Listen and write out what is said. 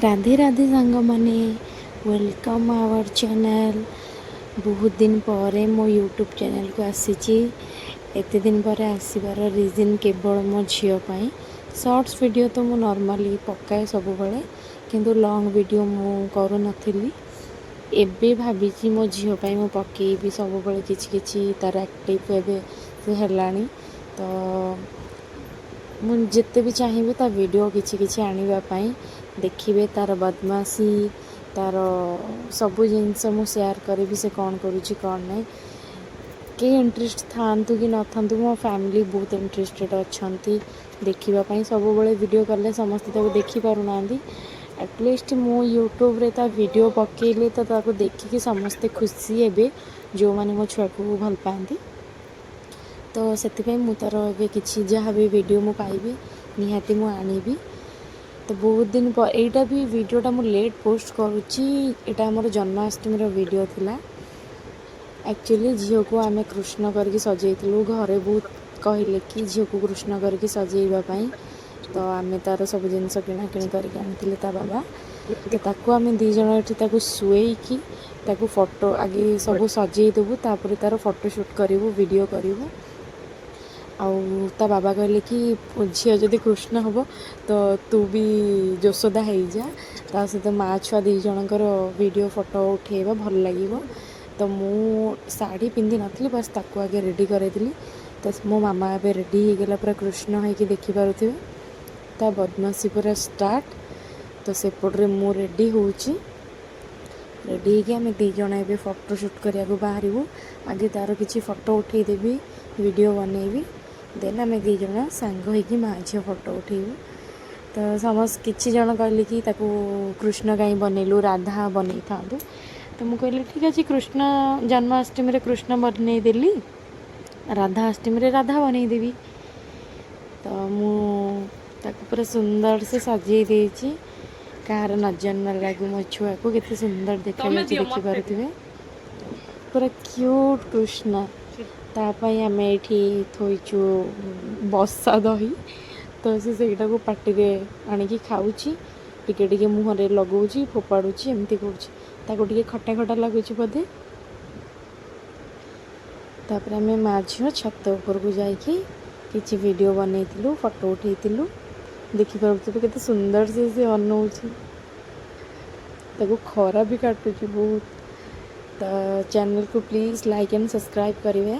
ରାଧେ ରାଧେ ସାଙ୍ଗମାନେ, welcome hour channel. ବହୁତ ଦିନ ପରେ ମୋ ୟୁଟ୍ୟୁବ୍ ଚ୍ୟାନେଲ୍କୁ ଆସିଛି। ଏତେ ଦିନ ପରେ ଆସିବାର ରିଜନ୍ କେବଳ ମୋ ଝିଅ ପାଇଁ। ସର୍ଟସ୍ ଭିଡ଼ିଓ ତ ମୁଁ ନର୍ମାଲି ପକାଏ ସବୁବେଳେ, କିନ୍ତୁ ଲଙ୍ଗ୍ ଭିଡ଼ିଓ ମୁଁ କରୁନଥିଲି। ଏବେ ଭାବିଛି ମୋ ଝିଅ ପାଇଁ ମୁଁ ପକେଇବି ସବୁବେଳେ କିଛି କିଛି। ତା'ର ଆକ୍ଟିଭ୍ ଏବେ ସେ ହେଲାଣି, ତ ମୁଁ ଯେତେ ବି ଚାହିଁବି ତା ଭିଡ଼ିଓ କିଛି କିଛି ଆଣିବା ପାଇଁ। ଦେଖିବେ, ତା'ର ବଦମାସି, ତା'ର ସବୁ ଜିନିଷ ମୁଁ ସେୟାର କରିବି, ସେ କ'ଣ କରୁଛି କ'ଣ ନାହିଁ। କେହି ଇଣ୍ଟରେଷ୍ଟ ଥାଆନ୍ତୁ କି ନଥାନ୍ତୁ, ମୋ ଫ୍ୟାମିଲି ବହୁତ ଇଣ୍ଟରେଷ୍ଟେଡ଼ ଅଛନ୍ତି ଦେଖିବା ପାଇଁ। ସବୁବେଳେ ଭିଡ଼ିଓ କଲେ ସମସ୍ତେ ତାକୁ ଦେଖିପାରୁନାହାନ୍ତି। ଆଟଲିଷ୍ଟ ମୁଁ ୟୁଟ୍ୟୁବରେ ତା ଭିଡ଼ିଓ ପକେଇଲେ ତ ତାକୁ ଦେଖିକି ସମସ୍ତେ ଖୁସି ହେବେ, ଯେଉଁମାନେ ମୋ ଛୁଆକୁ ଭଲ ପାଆନ୍ତି। ତ ସେଥିପାଇଁ ମୁଁ ତା'ର ଏବେ କିଛି ଯାହା ବି ଭିଡ଼ିଓ ମୁଁ ପାଇବି, ନିହାତି ମୁଁ ଆଣିବି। ତ ବହୁତ ଦିନ ପରେ ଏଇଟା ବି ଭିଡ଼ିଓଟା ମୁଁ ଲେଟ୍ ପୋଷ୍ଟ କରୁଛି। ଏଇଟା ଆମର ଜନ୍ମାଷ୍ଟମୀର ଭିଡ଼ିଓ ଥିଲା। ଆକ୍ଚୁଆଲି ଝିଅକୁ ଆମେ କୃଷ୍ଣ କରିକି ସଜେଇଥିଲୁ। ଘରେ ବହୁତ କହିଲେ କି ଝିଅକୁ କୃଷ୍ଣ କରିକି ସଜେଇବା ପାଇଁ। ତ ଆମେ ତା'ର ସବୁ ଜିନିଷ କିଣାକିଣି କରିକି ଆଣିଥିଲେ ତା ବାବା। ତ ତାକୁ ଆମେ ଦୁଇ ଜଣ ଏଠି ତାକୁ ଶୁଏଇକି ତାକୁ ଫଟୋ ଆଗେ ସବୁ ସଜେଇ ଦେବୁ, ତାପରେ ତା'ର ଫଟୋ ସୁଟ୍ କରିବୁ, ଭିଡ଼ିଓ କରିବୁ। ଆଉ ତା ବାବା କହିଲେ କି ଝିଅ ଯଦି କୃଷ୍ଣ ହେବ ତ ତୁ ବି ଯଶୋଦା ହେଇଯା, ତା ସହିତ ମା' ଛୁଆ ଦୁଇ ଜଣଙ୍କର ଭିଡ଼ିଓ ଫଟୋ ଉଠେଇବା, ଭଲ ଲାଗିବ। ତ ମୁଁ ଶାଢ଼ୀ ପିନ୍ଧିନଥିଲି, ବାସ୍ ତାକୁ ଆଗେ ରେଡ଼ି କରାଇଥିଲି। ତ ମୋ ମାମା ଏବେ ରେଡ଼ି ହେଇଗଲା ପୁରା କୃଷ୍ଣ ହେଇକି, ଦେଖିପାରୁଥିବେ। ତା ବଦମାସି ପୁରା ଷ୍ଟାର୍ଟ। ତ ସେପଟରେ ମୁଁ ରେଡ଼ି ହେଉଛି। ରେଡ଼ି ହେଇକି ଆମେ ଦୁଇ ଜଣ ଏବେ ଫଟୋ ସୁଟ୍ କରିବାକୁ ବାହାରିବୁ। ଆଗେ ତା'ର କିଛି ଫଟୋ ଉଠେଇଦେବି, ଭିଡ଼ିଓ ବନେଇବି, ଦେନ୍ ଆମେ ଦୁଇ ଜଣ ସାଙ୍ଗ ହେଇକି ମା' ଝିଅ ଫଟୋ ଉଠେଇବୁ। ତ ସମସ୍ତ କିଛି ଜଣ କହିଲେ କି ତାକୁ କୃଷ୍ଣ କାହିଁ ବନେଇଲୁ, ରାଧା ବନେଇଥାନ୍ତୁ। ତ ମୁଁ କହିଲି, ଠିକ୍ ଅଛି, କୃଷ୍ଣ ଜନ୍ମାଷ୍ଟମୀରେ କୃଷ୍ଣ ବନେଇଦେଲି, ରାଧା ଅଷ୍ଟମୀରେ ରାଧା ବନେଇଦେବି। ତ ମୁଁ ତାକୁ ପୁରା ସୁନ୍ଦର ସେ ସଜେଇ ଦେଇଛି, କାହାର ନଜର ନ ଲାଗୁ ମୋ ଛୁଆକୁ। କେତେ ସୁନ୍ଦର ଦେଖାଯାଉଛି, ଦିଅ, ମତେ। ଦେଖିପାରୁଥିବେ, ପୁରା କ୍ୟୁଟ୍ କୃଷ୍ଣ। ତା ପାଇଁ ଆମେ ଏଇଠି ଥୋଇଛୁ ବସା ଦହି। ତ ସେ ସେଇଟାକୁ ପାଟିରେ ଆଣିକି ଖାଉଛି, ଟିକେ ଟିକେ ମୁହଁରେ ଲଗାଉଛି, ଫୋପାଡ଼ୁଛି, ଏମିତି କରୁଛି। ତାକୁ ଟିକେ ଖଟା ଖଟା ଲାଗୁଛି ବୋଧେ। ତାପରେ ଆମେ ମା ଝିଅ ଛାତ ଉପରକୁ ଯାଇକି କିଛି ଭିଡ଼ିଓ ବନେଇଥିଲୁ, ଫଟୋ ଉଠେଇଥିଲୁ। ଦେଖିପାରୁଥିବେ, କେତେ ସୁନ୍ଦର ସେ ଅନଉଛି। ତାକୁ ଖରା ବି କାଟୁଛି ବହୁତ। ତ ଚ୍ୟାନେଲକୁ ପ୍ଲିଜ୍ ଲାଇକ୍ ଆଣ୍ଡ ସବସ୍କ୍ରାଇବ୍ କରିବେ।